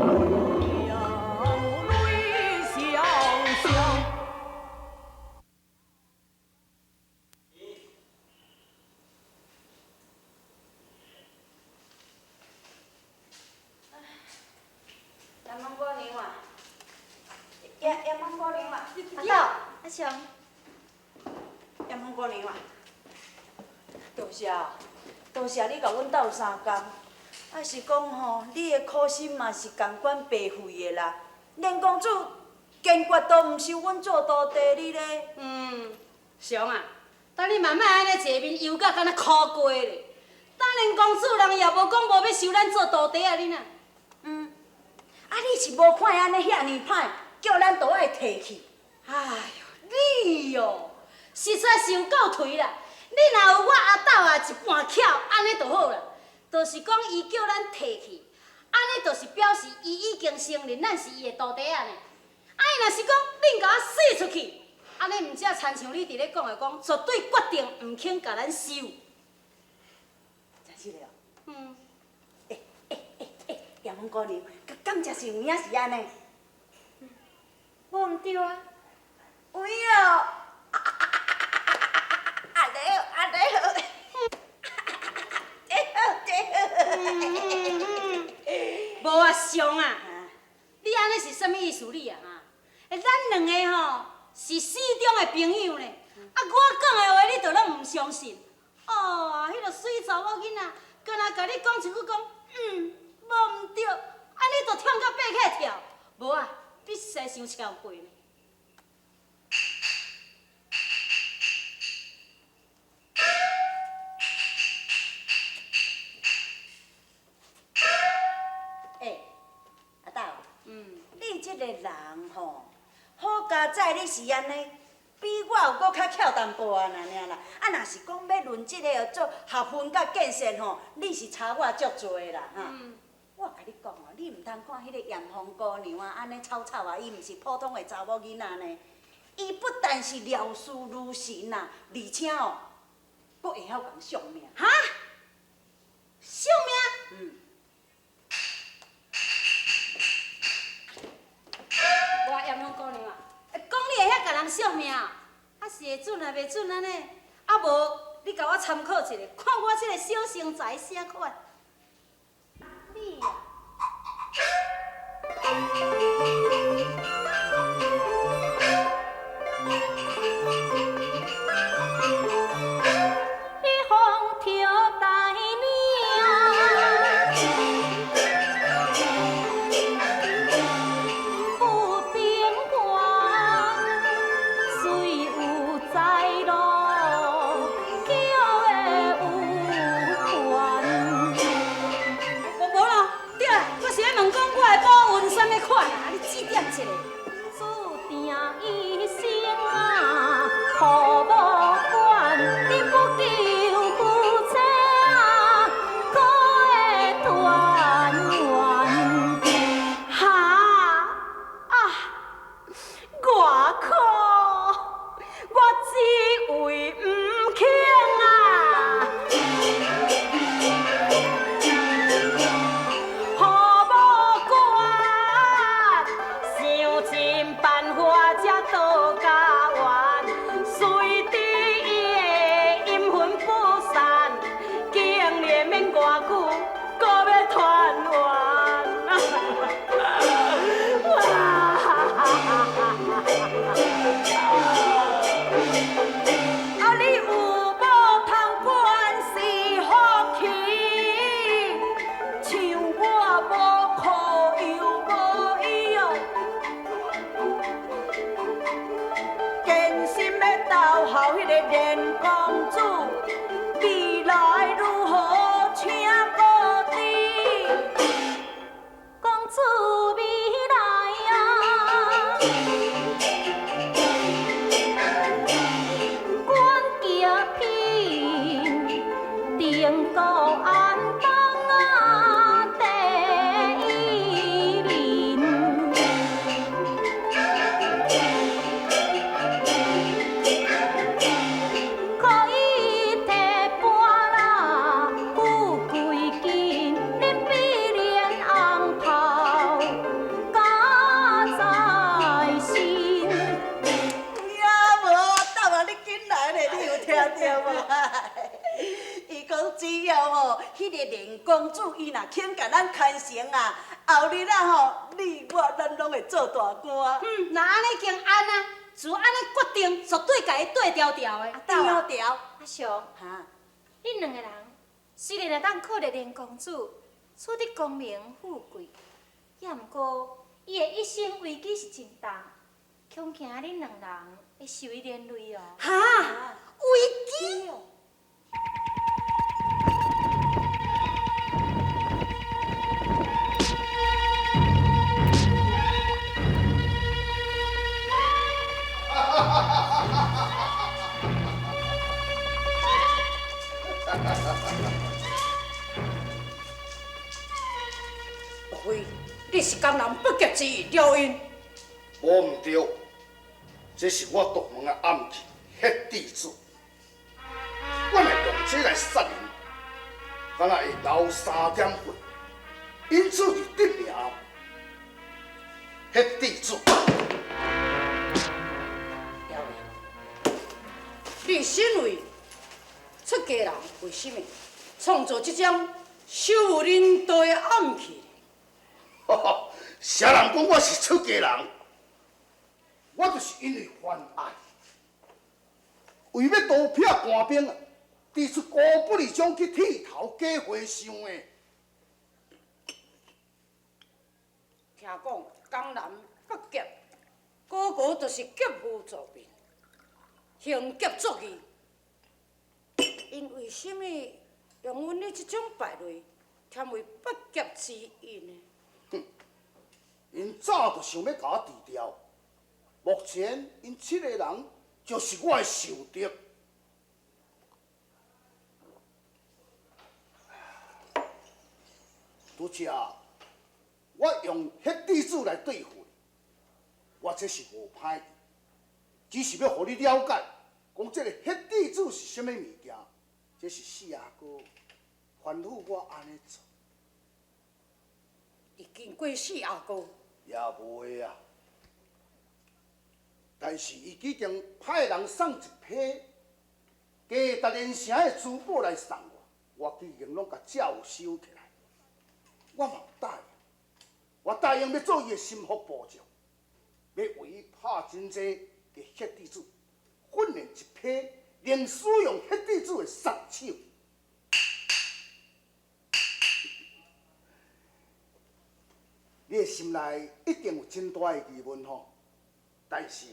淚瀟瀟。阎王姑娘啊，阎王姑娘啊，阿斗，阿雄，阎王姑娘啊，多谢，多谢你共阮斗相共。啊是讲吼，你的苦心嘛是仝款白费的啦。连公主坚决都毋收阮做徒弟你咧。雄啊，等你慢慢按呢坐面忧甲敢若苦瓜咧。当连公主人也无讲无欲收咱做徒弟啊，恁啊。啊你是无看伊按呢遐尔歹，叫咱都爱提去。哎哟，你哦，实在是有够颓啦！你若有我阿斗啊一半巧，按呢就好啦。就是讲伊叫咱提去，按呢就是表示伊已经承认咱是伊的徒弟仔呢。啊，伊若是讲恁共我洗出去，按呢毋才亲像你伫咧讲的讲，绝对决定毋肯共咱收。真是的哦。嗯。欸，阎王姑娘，敢真是有影是按呢？无毋对啊。有影哦。按呢好，按呢好。无啊，上啊！你按呢是啥物意思？你啊哈？欸，咱两个吼是死忠的朋友呢。啊，我讲的话你就拢毋相信。哦，彼个媠查某囡仔，敢若共你讲一句讲，无毋对，按呢就忝甲爬起来跳。无啊，你实在伤超过呢。欸，阿斗，你这个人吼，好佳哉你是按呢，比我有阁较巧淡薄仔尔啦。啊，若是讲欲论这个做学问佮见识吼，你是差我足济啦哈。我共你讲哦，你毋通看彼个艳芳姑娘啊，按呢草草啊，伊毋是普通的查某囡仔呢。伊不但是料事如神啊，而且哦，阁会晓共相命。哈？相命？嗯。我艳芳姑娘啊，讲你会晓共人相命，啊是会准啊袂准按呢？啊无，你共我参考一下，看我这个小生才啥款。你啊。一风飘大岭，不变原，虽有财路，叫的有权。无啦，对啦，我是咧问讲我的宝运啥物款啊？你指点一下。注定一生啊，苦无管，你不求夫妻啊，可会团圆？哈啊！偌苦，我只为毋肯啊！予某管，想这伊若肯共咱牵成啊，後日啊吼，你我咱攏會做大官。嗯，若按呢已經按啊，就按呢決定，絕對共伊對調調的。對調。阿雄，哈，恁兩个人雖然會當靠著連公主處得功名富貴，也毋過伊的一生危機是真重，恐驚恁兩人會受伊連累哦。哈，危機？莫非你是江南不劫之廖英？無毋對，這是我獨門的暗器血滴子。我若用這來殺人，敢若會流三點血，因此就得名血滴子。廖英，你身為出家人，為什麼創造這種羞辱人道的暗器？哈哈，啥人講我是出家人？我就是因為犯案，為欲逃避官兵啊，提出高不離章去剃頭假和尚的。聽講江南北劫，個個都是劫富助貧，行劫作義。𪜶為什麼用阮你這種敗類，添為不劫之因呢？哼，𪜶早就想欲共我除掉。目前𪜶七个人就是我的仇敵。拄才我用血滴子來對付你，我這是無歹，只是欲予你了解，講這个血滴子是啥物物件。這是四阿哥吩咐我按呢做。已經過四阿哥。也袂啊，但是伊已經派人送一批加達連城的珠寶來送我，我已經攏共照收起來。我嘛有答應，我答應欲做伊的心腹部將，欲為伊拍真濟个血滴子，訓練一批能使用血滴子的殺手。你的心內一定有真大的疑問吼，但是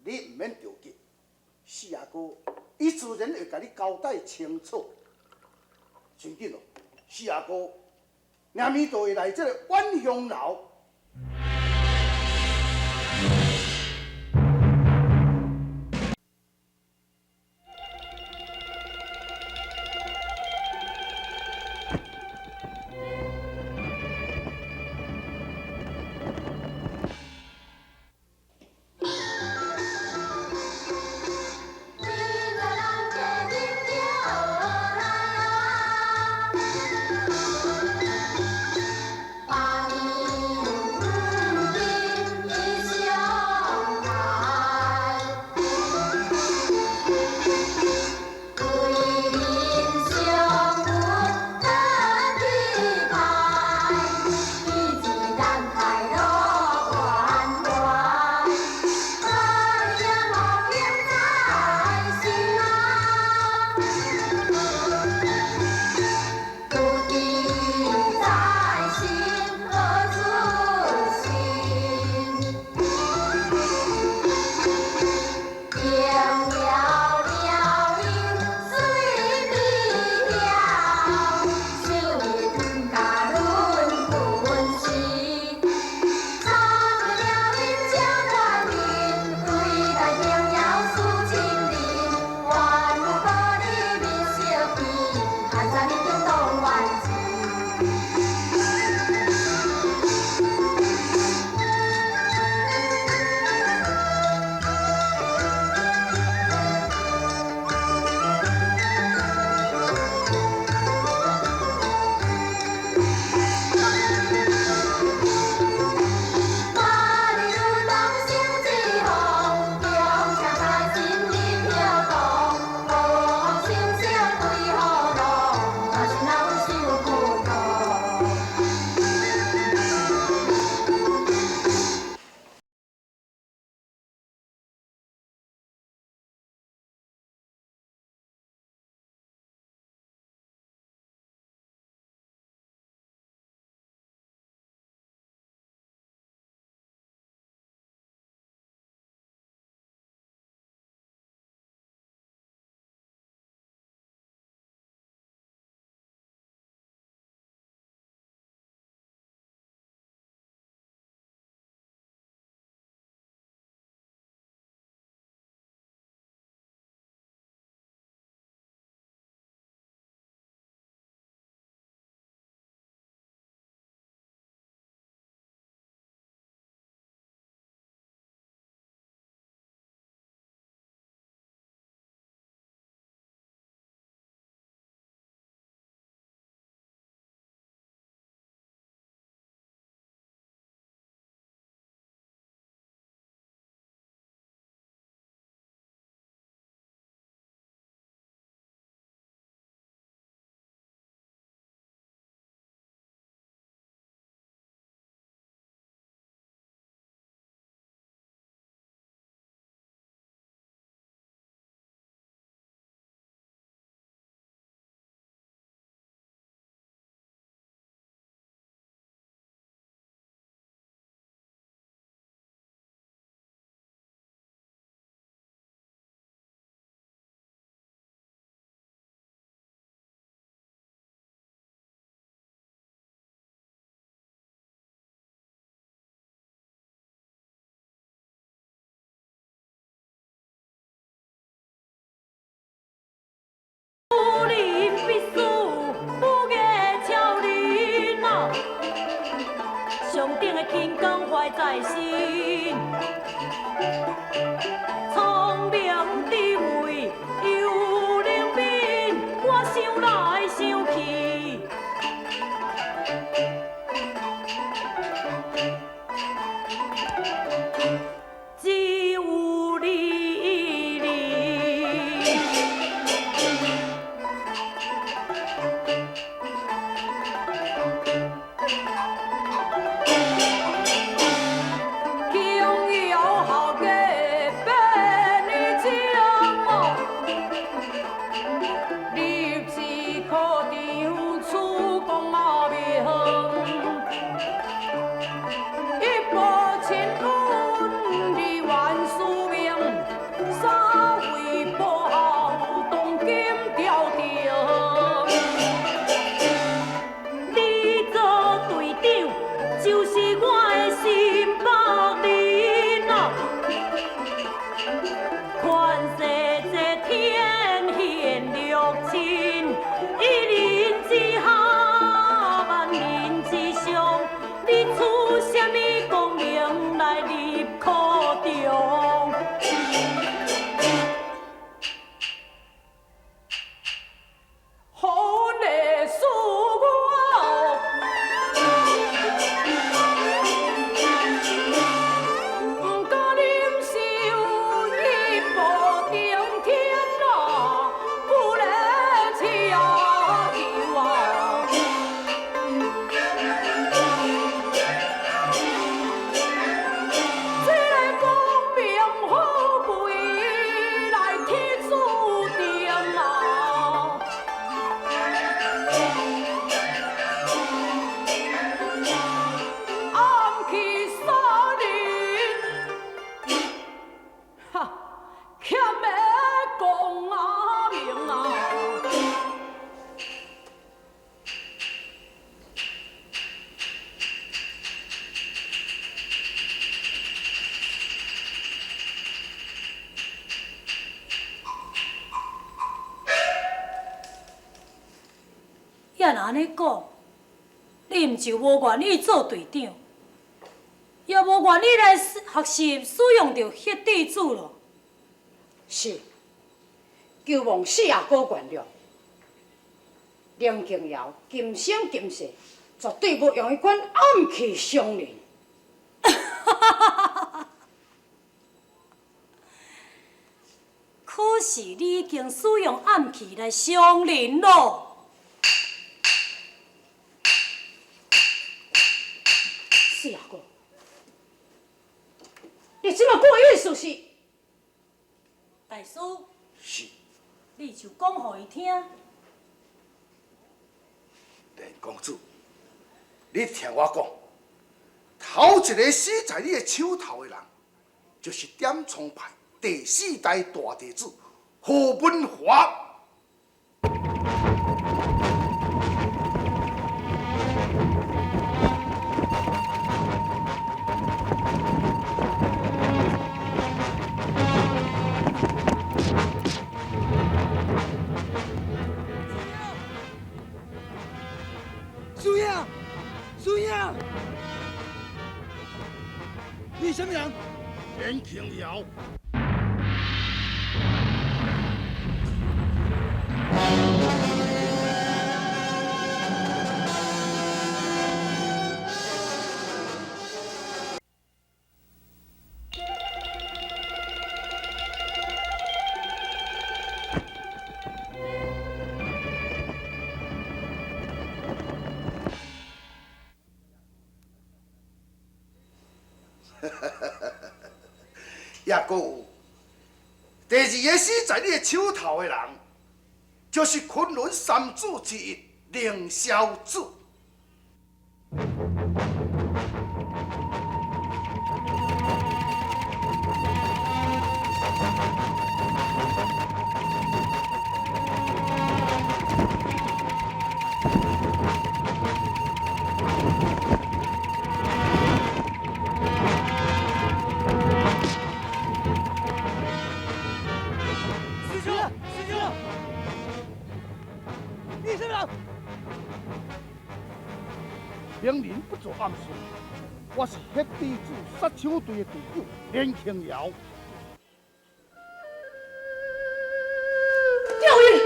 你毋免著急，四阿哥伊自然會共你交代清楚。真緊哦，四阿哥，明暝就會來這个晚香樓。百年上等的轻功怀在身，聪明智慧又灵敏，我想来想去。只有你一人。琼瑶豪杰百年情哦，立志考场出功名，一报亲恩二愿使命，三位报效当今朝廷。你做队长，就是我的心腹人啊！权势济天显六亲，一人之下，万人之上。你取啥物功名来入考场？好的事我，不敢忍受一步登天啊，不来请求啊。这个功名富贵来天注定啊！暗器杀人，哈，欠的功啊名啊！也若按呢讲，你毋就无愿意做队长，也无愿意来学习使用著彼地主咯。是，求望四阿哥原谅。林敬尧今生今世绝对无用彼款暗器伤人。可是你已经使用暗器来伤人咯。四阿哥，你这马讲的意思是？大师，是，你就讲予伊听。连公主，你听我讲，头一个死在你的手头的人，就是点苍派第四代大弟子何文华。输赢，输赢，你是啥物人？连庆尧。也阁有第二个死在你的手头的人，就是昆仑三子之一凌霄子。师兄，师兄，你是啥物人？明人不做暗事，我是黑帝子杀手队的队长连庆尧。赵云，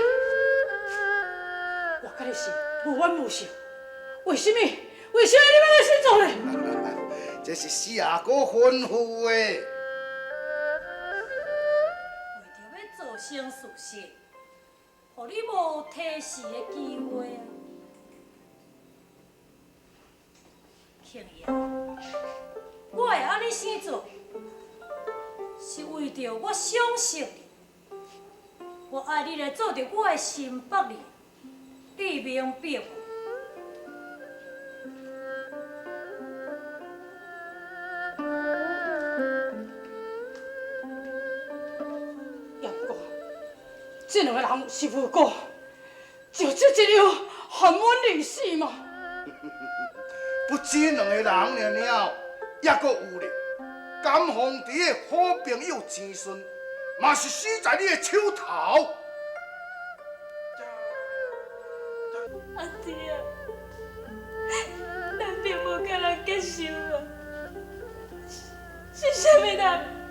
我佮你是无冤无仇，为什么？为什么你欲按呢做呢？这是四阿哥吩咐的。为著欲做成事实，予你无提示的机会啊！庆尧，我会按呢生做，是为著我赏识你，我爱你来做著我的心腹人，你明白无？也毋过，这两个人是无辜，就这一样害阮而死嘛。不止两个人尔尔，犹阁有咧。甘凤池的好朋友钱顺，嘛是死在你的手头。阿弟啊，咱并无佮人结仇啊，是啥物人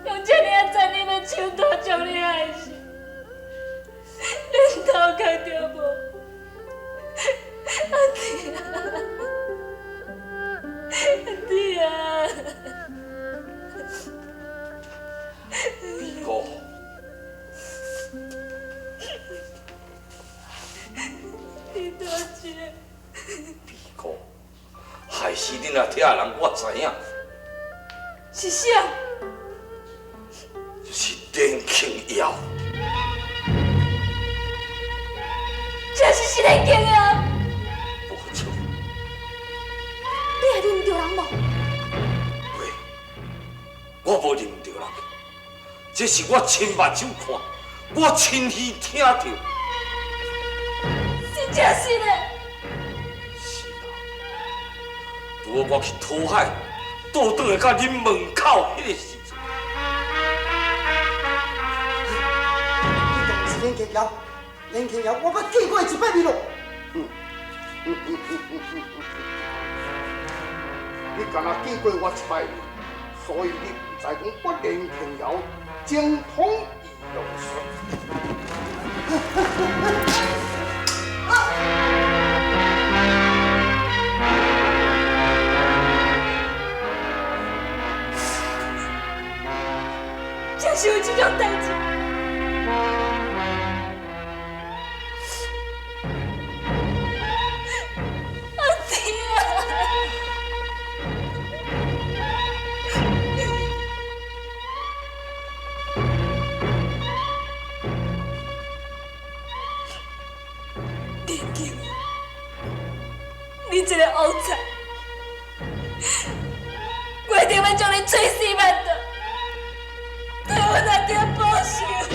用这尔啊残忍的手段将你害死？连头壳都无，阿弟啊！阿弟啊！美姑，李大姐，美姑，害死恁阿疼的人，我知影。是啥？是连庆尧。这是连庆尧。无错。你会认著人无？袂，我无认著人。这是我亲目睭看，我亲耳听著。真正是嘞。是啦。拄好我去讨海，倒转来到恁门口彼个时阵。你当是连庆尧，连庆尧，我捌见过伊一摆面咯。你敢若见过我一摆面，所以你毋知讲我连庆尧精通易容术。真是有这种代志。阿弟啊！连庆，你这个乌贼，我一定欲将你碎尸万段，对阮阿爹报仇！